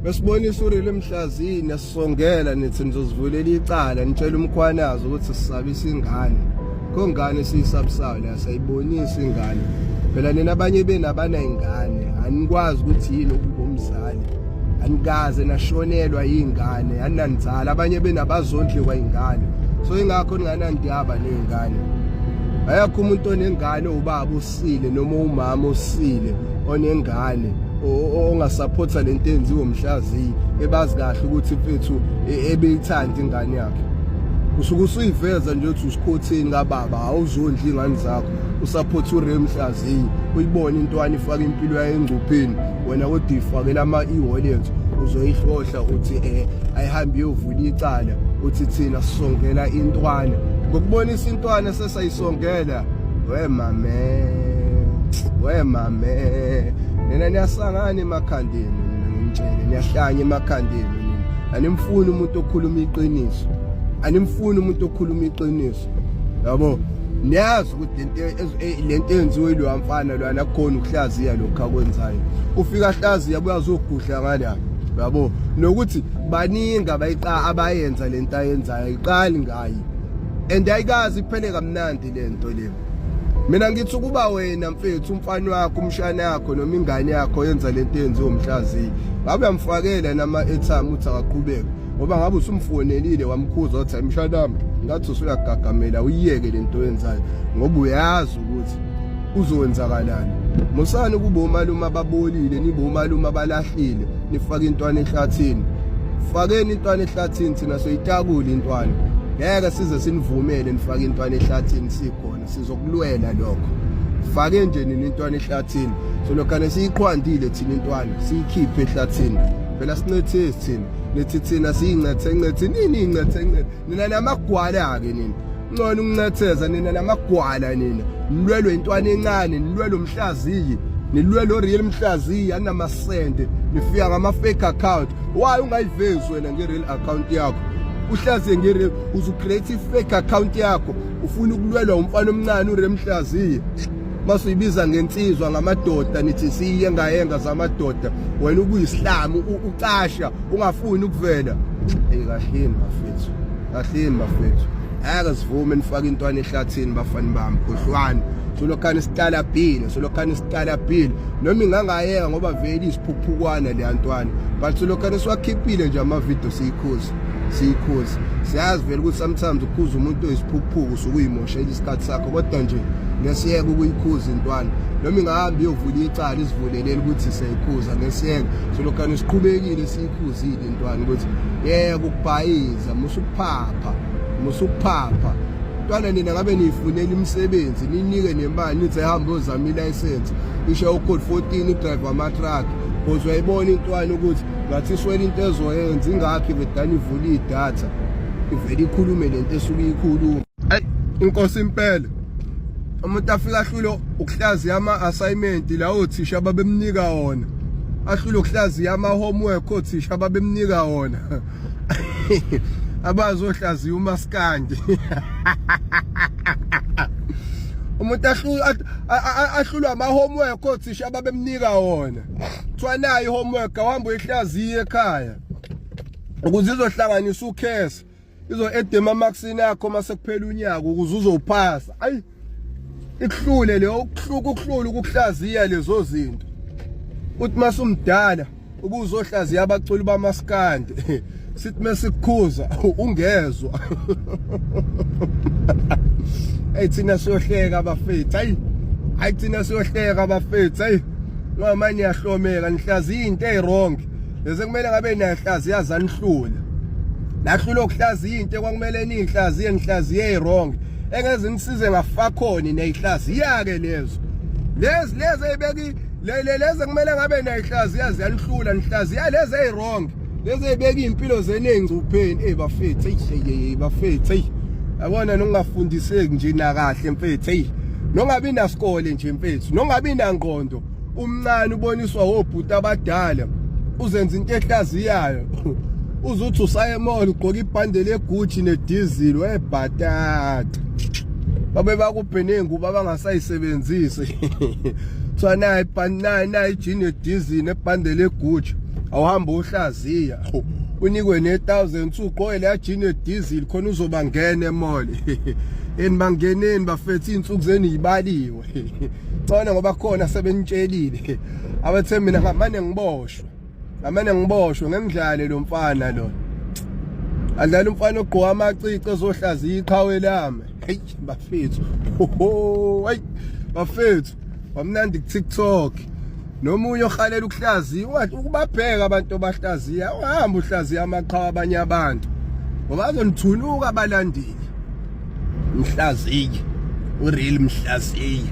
Besibonisa uRele Mhlazini asisongela nithi nizozivulela icala nitshela uMkhwanazi ukuthi sisabisa ingane. Kongane siyisabisayo la sayibonisa ingane. Phela nina abanye benu abanayingane anikwazi ukuthi yini ukuba umzali. Anikaze nashonelwa yingane, aninanzala abanye benu abazondliwa ingane. So ingakho ninganandaba nezingane. Ayakho umuntu onengane ubaba osile noma umama osile onengane ongasaphotha lento enziwe umhlaziyi ebazi kahle ukuthi mfethu ebeyithanda ingane yakhe. Usuke usuyiveza nje ukuthi usikhotheni kababa awuzondli ingane zakho usaphotha uRay Mhlaziyi uyibona intwana ifaka impilo yayo engcupheni wena kodwa ifakela ama e-wallet uzoyihlohla uthi eh ayihambe iyovula icala uthi thina sisongela intwana ngokubonisa intwana sesayisongela. We mame, we mame, nina niyasangana emakhandeni, mina ngimtshele niyahlanya emakhandeni nina. Animfuni umuntu okhuluma iqiniso, animfuni umuntu okhuluma iqiniso, yabo. Niyazi ukuthi lento eyenziwe yiloya mfana lwana akukhona ukuhlaziya lokhu akwenzayo. Ufika ahlaziya buya azogudla ngala, yabo. Nokuthi baningi abayiqa abayenza lento ayenzayo, ayiqali ngaye and ayikazi iphele kamnandi lento le. Mina ngithi ukuba wena mfethu umfana wakho umshana yakho noma ingane yakho yenza lento yenziwe umhlaziyi ngabe uyamfakela nama airtime uthi akaqhubeke, ngoba ngabe usumfonelile wamkhuza wathi mshana wami ngathi usuyagagamela uyiyeke lento oyenzayo ngoba uyazi ukuthi kuzowenzakalani. Musani ukuba omalume ababolile, nibe omalume abalahlile, nifake intwana ehlathini. Fakeni intwana ehlathini, thina soyitakula intwana. Ngeke size sinivumele nifake intwana ehlathini sikhona, sizokulwela lokho. Fake nje nina intwana ehlathini. So lokhane siyiqhwandile thina intwana, siyikhiphe ehlathini. Phela sincethezi thina, nithi thina siyincethe ncethe nini incethe ncethe. Nina namagwala ke nina. Ngcono ukuncetheza nina namagwala nina. Nilwelwe intwana encane, nilwelwe umhlaziyi, nilwelwe real mhlaziyi anamasende, nifika ngama fake account. Why ungayivezi wena nge real account yakho? Uhlaziye nge real, uzu create i fake account yakho, ufuna ukulwelwa umfana omncane uReal Mhlaziyi. Masuyibiza ngensizwa ngamadoda nithi siyengayenga zamadoda, wena ubuyisihlamu ucasha ungafuni ukuvela. Hey kahleni bafethu, kahleni bafethu, ake sivume nifake intwana ehlathini bafani bami, khohlwani solokhani sitalabhile, solokhani sitalabhile noma ingangayeka ngoba vele isiphuphukwana le ntwana, but solokhani siwakhiphile nje ama video siyikhuza, siyikhuza. Siyazi vele ukuthi sometimes ukhuza umuntu oyisiphukuphuku usuke uyimoshela isikhathi sakho, kodwa nje ngesiyeke ukuyikhuza intwana noma ingahamba iyovula icala isivulelele ukuthi siyayikhuza, ngesiyeke solokhani siqhubekile siyikhuzile intwana ukuthi yeke ukubhayiza, musukuphapha, musukuphapha ntwana. Nina ngabe niyifunela imisebenzi, ninike nemali, nithi ahambe ozama ilayisensi isho ucode 14 udrive ama-truck, because uyayibona intwana ukuthi ngathi iswele into ezoyenza, ingakho ivedane ivule idatha ivele ikhulume lento esuke ikhuluma. Inkosi impela umuntu afika ahlule ukuhlaziya ama-assignment la othisha ababemnika wona, ahlule ukuhlaziya ama-homework othisha ababemnika wona, abazohlaziya umaskandi. Umuntu ahlulwa ama-homework othisha ababemnika wona, kuthiwa nayo i-homework awuhambe uyihlaziye ekhaya ukuze izohlanganisa ukhesa izo-eda emamakisini akho uma sekuphela unyaka ukuze uzophasa. Ayi ikuhlule leyo, ukuhluka ukuhlula ukuhlaziya lezo zinto. Uthi masumdala ubuzohlaziya abaculi bamaskandi, sithi mesikukhuza ungezwa. Hey thina siyohleka bafethu, hayi hayi thina siyohleka bafethu, hayi ngoba manje niyahlomeka nihlaziya into eziwrong lezi kumele ngabe niyahlaziya zanihlula, nahlula ukuhlaziya into ekwakumele niyihlaziye, nihlaziye eziwrong engeze nisize ngafakhona, niyayihlaziya ke lezo lezi lezi ezibeki lezi kumele ngabe niyayihlaziya ziyanihlula, nihlaziya lezi eziwrong lezi ezibeka impilo zenu engcupheni. Hey bafethu, hey hey bafethu, hey yabona nongafundiseki nje nakahle mfethu, hey nongabi nasikole nje mfethu, nongabi nangqondo, umncane uboniswa obhuti abadala, uzenza into ehlaziyayo, uzuthi usaye emall ugqoka ibhande leGucci nedizili webhatata, babe bakuphe nengubo abangasayisebenzisi, kuthiwa nayi ibhande, nayi nayi ijini yedizili nebhande leGucci. Awuhamba uhlaziya unikwe ne-1000 ugqoke leya jean diesel khona uzoba ngena emall. Enibangeneni bafethu, iy'nsuku zenu yibaliwe. Cona ngoba khona sebenitshelile abathe mina ngamane ngiboshwe, ngamane ngiboshwe, ngengidlale lo mfana lo adlala umfana ogqoka amacici ezohlaziya iqhawe lami. Hey bafethu, ho hey bafethu, wamnandi ku-TikTok nomunye ohalela ukuhlaziya, ukubabheka abantu abahlaziya. Uhamba uhlaziya amaqhawe abanye abantu ngoba azonithunuka abalandeli. Mhlaziyi, ureal mhlaziyi.